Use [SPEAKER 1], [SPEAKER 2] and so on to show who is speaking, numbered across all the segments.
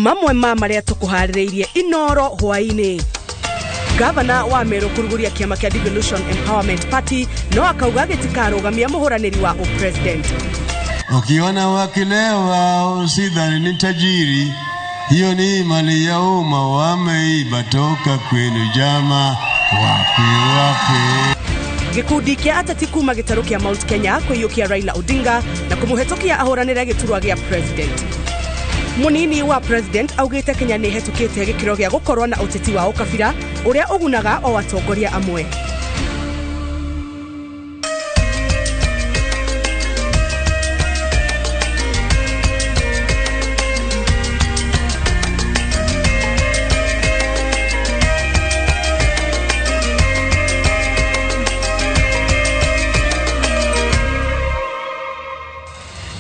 [SPEAKER 1] Mamwe ma marĩa tũkũharĩrĩirie Inoro hwaĩ-inĩ. Gavana wa Meru kũrugũria kĩama kĩa Devolution Empowerment Party no akauga gĩtikarũgamia mũhũranĩri wa ũpresident.
[SPEAKER 2] Ukiona wakilewa usidhani ni tajiri, hiyo ni mali ya umma wameiba toka kwenu jama, wapi wapi.
[SPEAKER 1] Gĩkundi kĩa ateti kuma gĩtarũ kĩa Mount Kenya kwĩiyũkia Raila Odinga na kũmũhetũkia ahũranĩre gĩturwa gĩa president. Munini wa president augĩte Kenya nĩ ĩhetũkĩte gĩkĩro gĩa gũkorwo na ũteti wa ũkabira ũrĩa ũgunaga o atongoria amwe.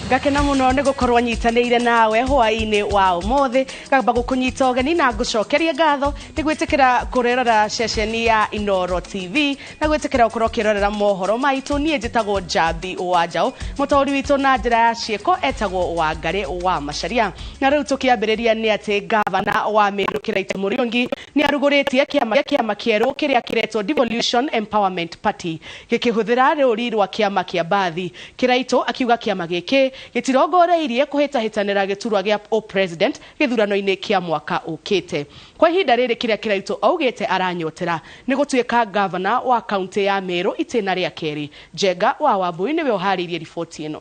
[SPEAKER 1] Ngakena muno nĩ gũkorwo nyitanĩire nawe hwaĩ-inĩ wa ũmũthĩ. Ngamba gũkũnyita ũgeni na ngũcokerie ngatho nĩ gwĩtĩkĩra kũrerora ceceni ya Inoro TV na gwĩtĩkĩra gũkorwo ũkĩrorera mohoro maitũ. Niĩ njĩtagwo Njambi wa Njaũ, mũtaũri witũ na njĩra ya ciĩko etagwo Wangarĩ wa Macharia. Na rĩu tũkĩambĩrĩria nĩ atĩ gavana wa Meru Kĩraitũ Mũriũngi nĩ arugũrĩtie kĩama kĩerũ kĩrĩa kĩretwo Devolution Empowerment Party gĩkĩhũthĩra rũri rwa kĩama kĩa Mbathi. Kĩraitũ akiuga kĩama gĩkĩ gĩtirongoreirie kũhĩtahĩtanĩra gĩturwa gĩa ũpresident gĩthurano-inĩ kĩa mwaka ũkĩte. Kwa ihinda rĩrĩ kĩrĩa Kĩraitũ augĩte aranyotera nĩ gũtuĩka gavana wa kaunti ya Meru itĩna rĩa kerĩ. Njenga wa Wambui nĩwe ũharĩirie riboti ĩno.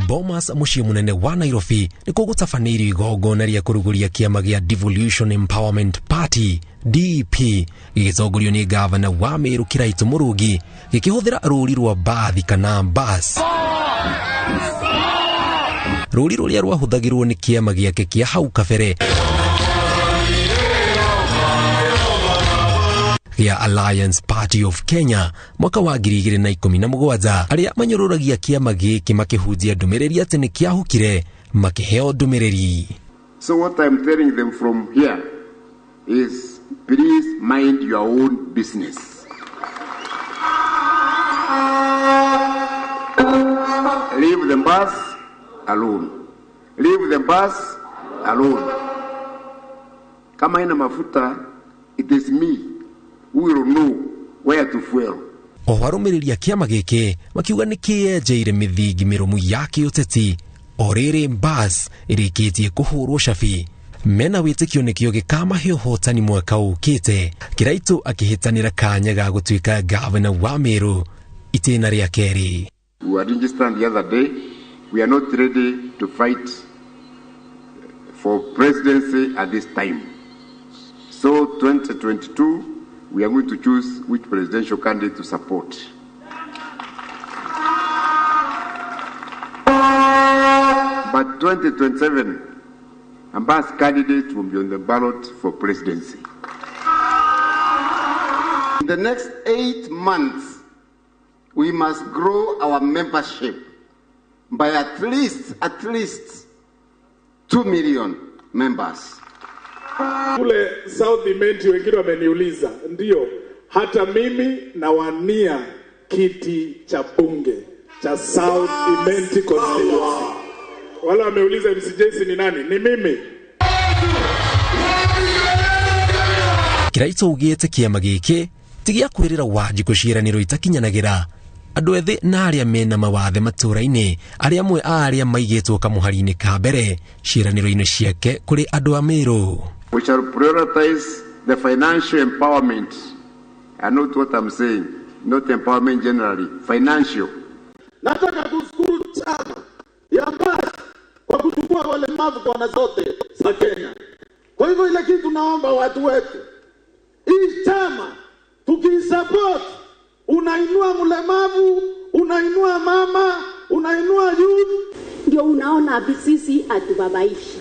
[SPEAKER 3] Bomas mũciĩ mũnene wa Nairobi nĩkuo gũtabanĩirio igongona rĩa kũrugũria kĩama gĩa Devolution Empowerment Party DP gĩgĩtongorio nĩ gavana wa Meru Kĩraitũ Mũrũngi gĩkĩhũthĩra rũri rwa mbathi kana bus. Rũri rũrĩa rwahũthagĩrwo nĩ kĩama gĩake kĩa hau kabere gĩa Alliance Party of Kenya mwaka wa 2017. Arĩa manyũrũragia kĩama gĩkĩ makĩhunjia ndũmĩrĩri atĩ nĩ kĩahukire makĩheo ndũmĩrĩri.
[SPEAKER 4] So what I'm telling them from here is please mind your own business. Leave the bus alone. Leave the bus alone. Kama ina mafuta, it is me who will know where to fuel.
[SPEAKER 3] Oho arũmĩrĩri a kĩama gĩkĩ makiuga nĩ kĩenjeire mĩthingi mĩrũmu ya kĩũteti o rĩrĩ bus ĩrĩkĩtie kũhũrwo cabi. Mena wĩtĩkio nĩkĩo gĩkamahe ũhotani mwaka ũkĩte. Kĩraitũ akĩhĩtanĩra kanya ga gũtuĩka gavana wa Meru itĩna rĩa kerĩ.
[SPEAKER 4] We were registered the other day. We are not ready to fight for presidency at this time. So 2022, we are going to choose which presidential candidate to support. But 2027, Ambas candidate will be on the ballot for presidency.
[SPEAKER 5] In the next 8 months, we must grow our membership by at least 2 million members.
[SPEAKER 6] Kule South Imenti wengine wameniuliza, ndio hata mimi nawania kiti cha bunge cha South Imenti constituency. Wala wameuliza MCJC ni nani? Ni mimi.
[SPEAKER 3] Kĩraitũ augĩte kĩama gĩkĩ ti gĩa kwĩrĩra Wanjikũ ciĩranĩro itakinyanagĩra. Andũ ethĩ na arĩa mena mawathe matũũra-inĩ arĩa amwe a arĩa maigĩtwo kamũhari-inĩ ka mbere ciĩranĩro-inĩ ciake kũrĩ andũ a Meru.
[SPEAKER 4] We shall prioritize the financial empowerment. I know what I'm saying, not empowerment generally, financial.
[SPEAKER 7] Nataka kushukuru chama ya Mbasi kwa kuchukua walemavu kona zote za Kenya. Kwa hivyo ile kitu naomba watu wetu, hii chama tukisupport, unainua mlemavu, unainua mama, unainua youth.
[SPEAKER 8] Ndio unaona sisi hatubabaishi.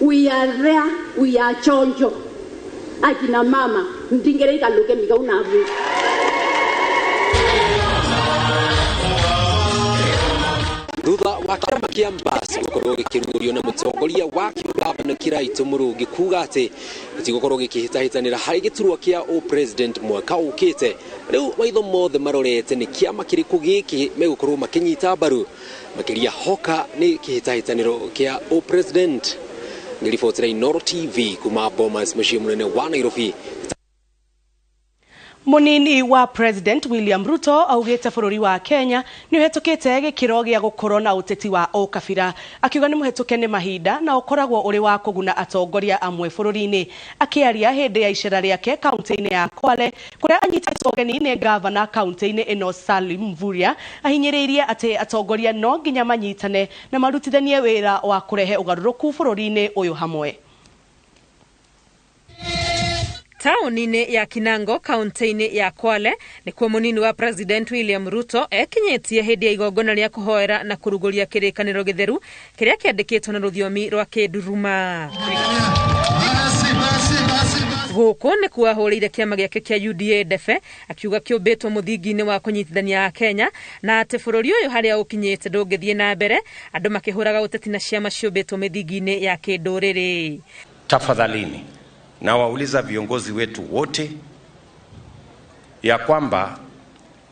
[SPEAKER 8] We are there, we are chonjo. Akina mama, ndingereka luke mika unavu.
[SPEAKER 3] Thutha wa kĩama kĩa Mbasi gũkorwo gĩkĩrugũrio na mũtongoria wakĩo gavana Kĩraitũ Mũrũngi kuga atĩ gĩtigũkorwo gĩkĩhĩtahĩtanĩra harĩ gĩturwa kĩa ũpresident mwaka ũkĩte. Rĩu maitho mothe marorete nĩ kĩama kĩrĩkũ gĩkĩ megũkorwo makĩnyita mbaru Makiria hoka ni kihĩtahĩtanĩro kĩa o-president. Ngĩribotera Inooro TV kuma Bomas mũciĩ mũnene wa Nairobi.
[SPEAKER 1] Munini wa President William Ruto augite bũrũri wa Kenya nĩ ũhetũkĩte gĩkĩro gĩa gũkorwo na ũteti wa ũkabira, akiuga nĩ mũhetũke nĩ mahinda na ũkoragwo ũrĩ wa kũguna atongoria amwe bũrũri-inĩ. Akĩaria hĩndĩ ya icera rĩake kaunti-inĩ ya Kwale kũrĩa anyitĩtwo ũgeni nĩ gavana kaunti-inĩ ĩno Salim Mvurya, ahinyĩrĩirie atĩ atongoria no nginya manyitane na marutithanie wĩra wa kũrehe ũgarũrũku bũrũri-inĩ ũyũ hamwe.
[SPEAKER 9] Taũni-inĩ ya Kinango kaunti-inĩ ya Kwale nĩkuo mũnini wa President William Ruto ekinyĩtie hĩndĩ ya igongona rĩa kũhoera na kũrugũria kĩrĩkanĩro gĩtheru kĩrĩa kĩandĩkĩtwo na rũthiomi rwa Kĩnduruma. Gũkũ nĩkuo ahũrĩire kĩama gĩake kĩa UDA ndebe akiuga kĩũmbĩtwo mũthingi-inĩ wa kũnyitithania Akenya na atĩ bũrũri ũyũ harĩa ũkinyĩte ndũngĩthiĩ na mbere andũ makĩhũraga ũteti na ciama ciũmbĩtwo mĩthingi-inĩ ya kĩndũrĩrĩ.
[SPEAKER 10] Tafadhalini na wauliza viongozi wetu wote ya kwamba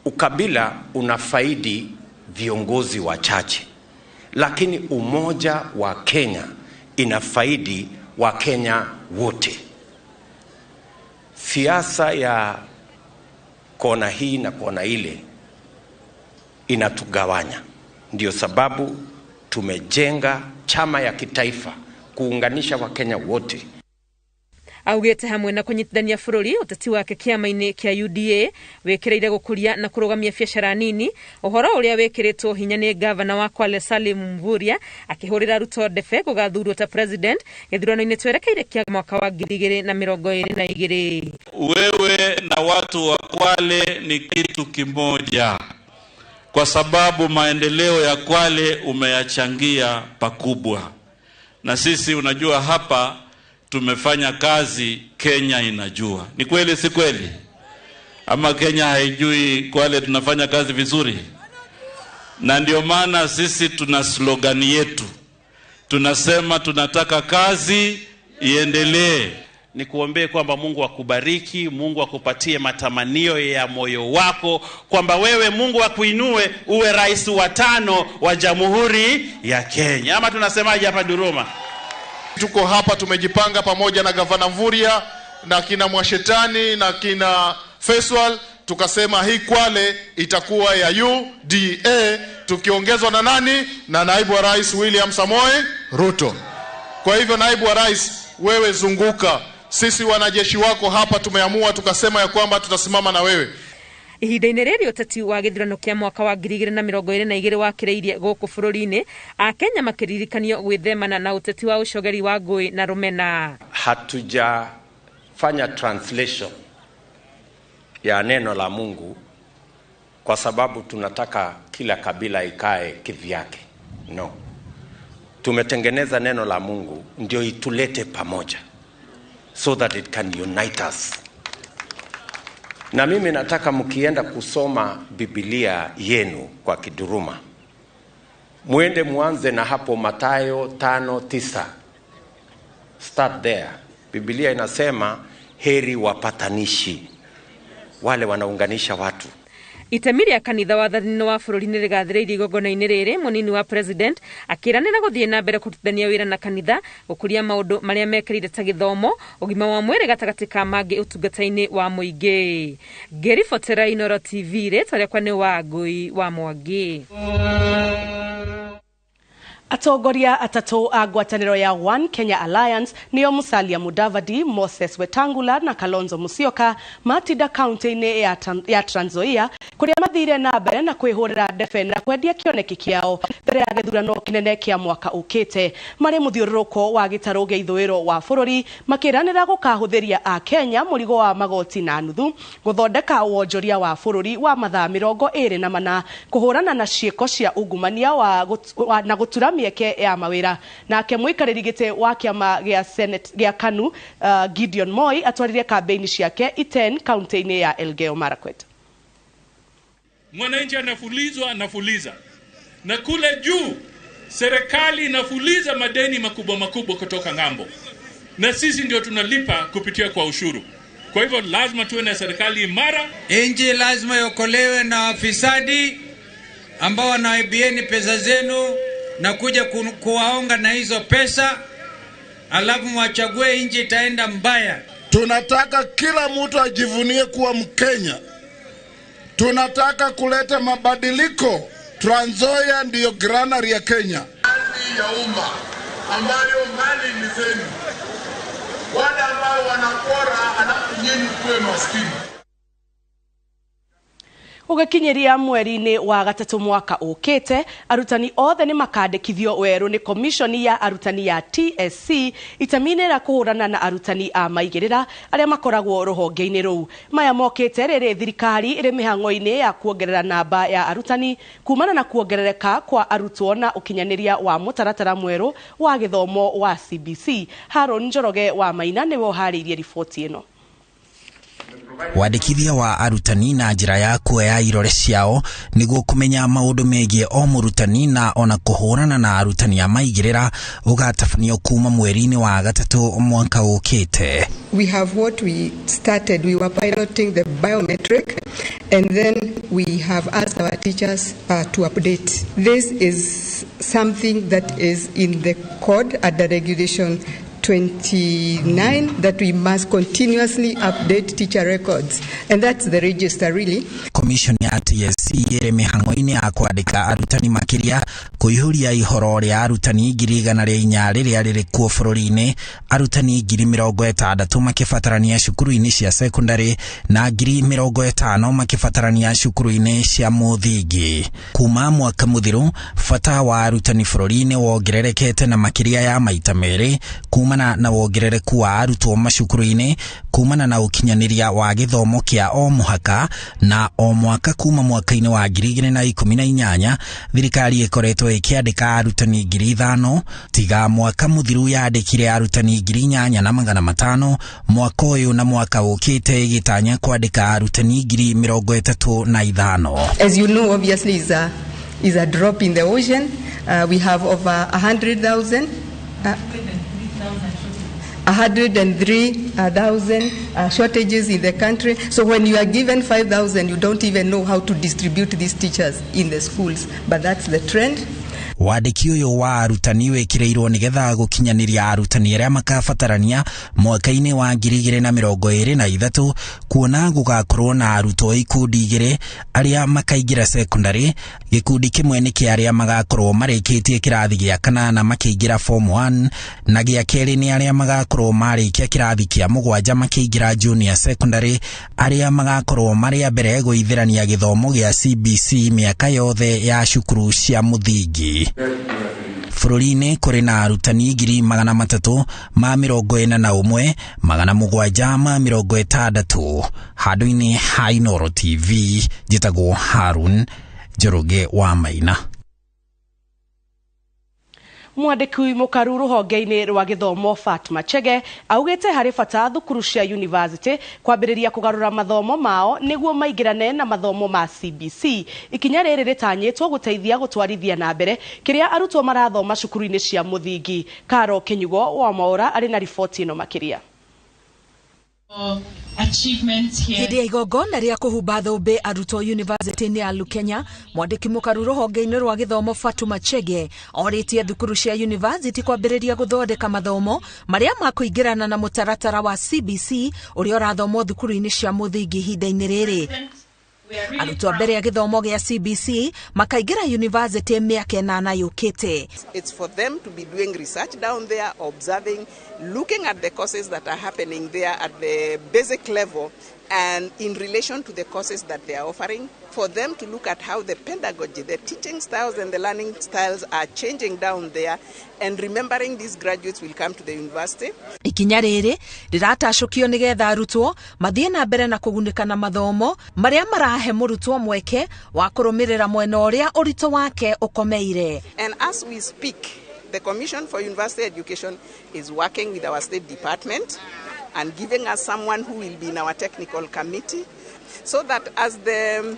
[SPEAKER 10] ukabila unafaidi viongozi wachache, lakini umoja wa Kenya inafaidi wa Kenya wote. Siasa ya kona hii na kona ile inatugawanya. Ndio sababu tumejenga chama ya kitaifa kuunganisha Wakenya wote.
[SPEAKER 9] Augite hamwe na kunyitithania bũrũri ũteti wake kĩama-inĩ kĩa UDA wĩkĩrĩire gũkũria na kũrũgamia biacara nini, ũhoro ũrĩa wĩkĩrĩtwo hinya nĩ gavana wa Kwale Salim Mvurya akĩhũrĩra Ruto ndebe gũgathurwo ta president gĩthurano-inĩ twerekeire kĩa mwaka wa 2022.
[SPEAKER 11] Wewe na watu wa Kwale ni kitu kimoja, kwa sababu maendeleo ya Kwale umeyachangia pakubwa, na sisi unajua hapa tumefanya kazi, Kenya inajua. Ni kweli si kweli? Ama Kenya haijui Kwale tunafanya kazi vizuri? Na ndio maana sisi tuna slogan yetu. Tunasema tunataka kazi iendelee.
[SPEAKER 12] Nikuombee kwamba Mungu akubariki, Mungu akupatie matamanio ya moyo wako, kwamba wewe Mungu akuinue uwe rais wa 5 wa Jamhuri ya Kenya. Ama tunasemaje hapa Duruma?
[SPEAKER 13] Tuko hapa tumejipanga pamoja na Gavana Mvurya na kina Mwashetani na kina Faisal, tukasema hii Kwale itakuwa ya UDA tukiongezwa na nani? Na naibu wa rais William Samoei Ruto. Kwa hivyo naibu wa rais, wewe zunguka, sisi wanajeshi wako hapa tumeamua tukasema ya kwamba tutasimama na wewe.
[SPEAKER 9] Ihinda-inĩ rĩrĩ ũteti wa gĩthurano kĩa mwaka wa 2022 wakĩrĩirie gũkũ bũrũri-inĩ, Akenya makĩririkanio gwĩthemana na ũteti wa ũcogeri wa ngũĩ na rũmena.
[SPEAKER 10] Hatujafanya translation ya neno la Mungu kwa sababu tunataka kila kabila ikae kivyake. No. Tumetengeneza neno la Mungu ndio itulete pamoja so that it can unite us. Na mimi nataka mkienda kusoma Biblia yenu kwa Kiduruma, muende muanze na hapo Mathayo 5:9. Start there. Biblia inasema heri wapatanishi, wale wanaunganisha watu.
[SPEAKER 9] Itemi rĩa kanitha wathani-inĩ wa bũrũri nĩ rĩgathĩrĩirio igongona-inĩ rĩrĩ, mũnini wa president akĩranĩra gũthiĩ na mbere kũrutithania wĩra na kanitha gũkũria maũndũ marĩa mekĩrĩire ta gĩthomo, ũgima wa mwĩrĩ gatagatĩ ka mangĩ ũtungata-inĩ wa mũingĩ. Ngĩribotera Inooro TV, rĩtwa rĩakwa nĩ Wangũi wa Mwangi.
[SPEAKER 1] Atongoria atatũ a ngwatanĩro ya One Kenya Alliance nĩo Musalia Mudavadi, Moses Wetangula na Kalonzo Musyoka matinda kaunti-inĩ ya Trans Nzoia kũrĩa mathire na mbere na kwĩhũrĩra ndebe na kwendia kĩoneki kĩao mbere ya gĩthurano kĩnene kĩa mwaka ũkĩte. Marĩ mũthiũrũrũko wa gĩtarũ gĩa ithũĩro wa bũrũri makĩranĩra gũkahũthĩria Akenya mũrigo wa magoti na nuthu, gũthondeka wonjoria wa bũrũri wa mathaa 24, kũhũrana na ciĩko cia ungumania na gũtura mĩeke ya mawĩra. Nake mũikarĩri gĩtĩ wa kĩama gĩa Senate gĩa KANU Gideon Moi atwarire kambĩini ciake Iten kaunti-inĩ ya Elgeyo Marakwet.
[SPEAKER 11] Mwananchi anafulizwa, anafuliza. Na kule juu serikali inafuliza madeni makubwa makubwa kutoka ng'ambo, na sisi ndio tunalipa kupitia kwa ushuru. Kwa hivyo lazima tuwe na serikali imara.
[SPEAKER 14] Nchi lazima iokolewe na wafisadi, ambao wanaibieni pesa zenu na kuja kuwaonga na hizo pesa, alafu mwachague, nchi itaenda mbaya.
[SPEAKER 7] Tunataka kila mtu ajivunie kuwa Mkenya. Tunataka kuleta mabadiliko. Trans Nzoia ndiyo granary ya Kenya.
[SPEAKER 15] Mali ya umma ambayo mali ni zenu, wale ambao wanapora, alafu nyinyi kuwe maskini.
[SPEAKER 1] Gũgĩkinyĩria mweri-inĩ wa gatatũ mwaka ũkĩte, arutani othe nĩ makandĩkithio werũ nĩ komishoni ya arutani ya TSC itemi-inĩ rĩa kũhũrana na arutani a maigĩrĩra arĩa makoragwo rũhonge-inĩ rũu. Maya mokĩte rĩrĩ thirikari ĩrĩ mĩhang'o-inĩ ya kuongerera namba ya arutani kumana na kuongerereka kwa arutwo na ũkinyanĩria wa mũtaratara mwerũ wa gĩthomo wa CBC. Haron Njoroge wa Maina nĩwe ũharĩirie riboti ĩno.
[SPEAKER 16] Wandĩkithia wa arutani na njĩra ya kuoya irore ciao nĩguo kũmenya maũndũ megiĩ o mũrutani na ona kũhũrana na arutani a maigĩrĩra ũgatabanio kuma mweri-inĩ wa gatatũ mwaka ũkĩte.
[SPEAKER 17] We have what we started. We were piloting the biometric, and then we have asked our teachers to update. This is something that is in the code at the regulation 29 that we must continuously update teacher records, and that's the register really.
[SPEAKER 16] Commission ya TSC ĩrĩ mĩhang'o-inĩ ya kwandĩka arutani makĩria kũihũria ihoro rĩa arutani 104,000 rĩrĩa rĩrĩ kuo bũrũri-inĩ, arutani 60,000 makĩbatarania cukuru-inĩ cia sekondari na 50,000 makĩbatarania cukuru-inĩ cia mũthingi. Kuma mwaka mũthiru, bata wa arutani bũrũri-inĩ wongererekete na makĩria ya maita merĩ kumana na wongerereku wa arutwo macukuru-inĩ, kumana na ũkinyanĩria wa gĩthomo kĩa o mũhaka na o mwaka kuma mwaka-inĩ wa 2018 thirikari ĩkoretwo ĩkĩandĩka arutani 5,000 tiga mwaka mũthiru yandĩkire arutani 8,500 mwaka ũyũ na mwaka ũkĩte ĩgĩtanya kwandĩka arutani 35,000.
[SPEAKER 17] As you know, obviously is a drop in the ocean. We have over 100,000 103,000 shortages in the country. So when you are given 5,000, you don't even know how to distribute these teachers in the schools. But that's the trend.
[SPEAKER 16] Wandĩki ũyũ wa arutani wĩkĩrĩirwo nĩgetha gũkinyanĩria arutani arĩa makabatarania mwaka-inĩ wa 2023 kuona gũgakorwo na arutwo ikundi igĩrĩ arĩa makaingĩra sekondari. Gĩkundi kĩmwe nĩ kĩa arĩa magakorwo marĩkĩtie kĩrathi gĩa kanana makĩingĩra form 1 na gĩa kerĩ nĩ arĩa magakorwo marĩkia kĩrathi kĩa mũgwanja makĩingĩra junior secondary, arĩa magakorwo marĩ a mbere gũithĩrania gĩthomo gĩa CBC mĩaka yothe ya cukuru cia mũthingi. Bũrũri-inĩ kũrĩ na arutani 341,760 handũ-inĩ ha Inooro TV. Njĩtagwo Harun Njoroge wa Maina.
[SPEAKER 1] Mwandĩki mũkaru rũhonge-inĩ rwa gĩthomo Fatma Chege augĩte harĩ bata thukuru cia university kwambĩrĩria kũgarũra mathomo mao nĩguo maingĩrane na mathomo ma CBC. Ikinya rĩrĩ rĩtanyĩtwo gũteithia gũtwarithia na mbere kĩrĩa arutwo marathoma cukuru-inĩ cia mũthingi. Karo Kĩnyugo wa Mwaũra arĩ na riboti ĩno makĩria.
[SPEAKER 18] Hĩndĩ ya igongona rĩa kũhumba thũmbĩ arutwo university-inĩ ya Lukenya, mwandĩki mũkaru rũhonge-inĩ rwa gĩthomo Fatuma Chege orĩtie thukuru cia university kwambĩrĩria gũthondeka mathomo marĩa makũingĩrana na mũtaratara wa CBC ũrĩa ũrathomwo thukuru-inĩ cia mũthingi ihinda-inĩ rĩrĩ. Arutwo mbere ya gĩthomo gĩa CBC makaingĩra university mĩaka 8 yũkĩte.
[SPEAKER 19] It's for them to be doing research down there, observing, looking at the courses that are happening there at the basic level and in relation to the courses that they are offering, for them to look at how the pedagogy, the teaching styles and the learning styles are changing down there, and remembering these graduates will come to the university.
[SPEAKER 18] Ikinya rĩrĩ rĩratacũkio nĩgetha arutwo mathiĩ na mbere na kũgunĩka na mathomo marĩa marahe mũrutwo mweke wa kũrũmĩrĩra mwena ũrĩa ũritũ wake ũkomeire.
[SPEAKER 19] And as we speak, the Commission for University Education is working with our state department and giving us someone who will be in our technical committee, so that as the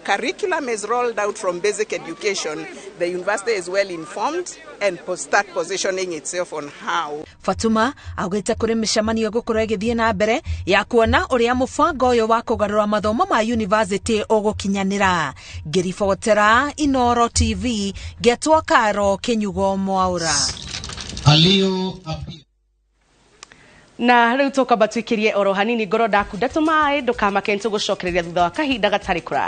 [SPEAKER 19] curriculum is rolled out from basic education, the university is well informed and start positioning itself on how.
[SPEAKER 18] Fatuma augĩte kũrĩ mĩcemanio ĩgũkorwo ĩgĩthiĩ na mbere ya kuona ũrĩa mũbango ũyũ wa kũgarũra mathomo ma yunivasĩtĩ ũgũkinyanĩra. Ngĩribotera Inoro TV ngetwo Karo Kĩnyugo Mwaũra.
[SPEAKER 1] Na rĩu tũkwamba tũikĩrie oro hanini ngoro ndakunda tũmaĩ, ndũkamake, nĩtũgũcokereria thutha wa kahinda gatarĩ kũraya.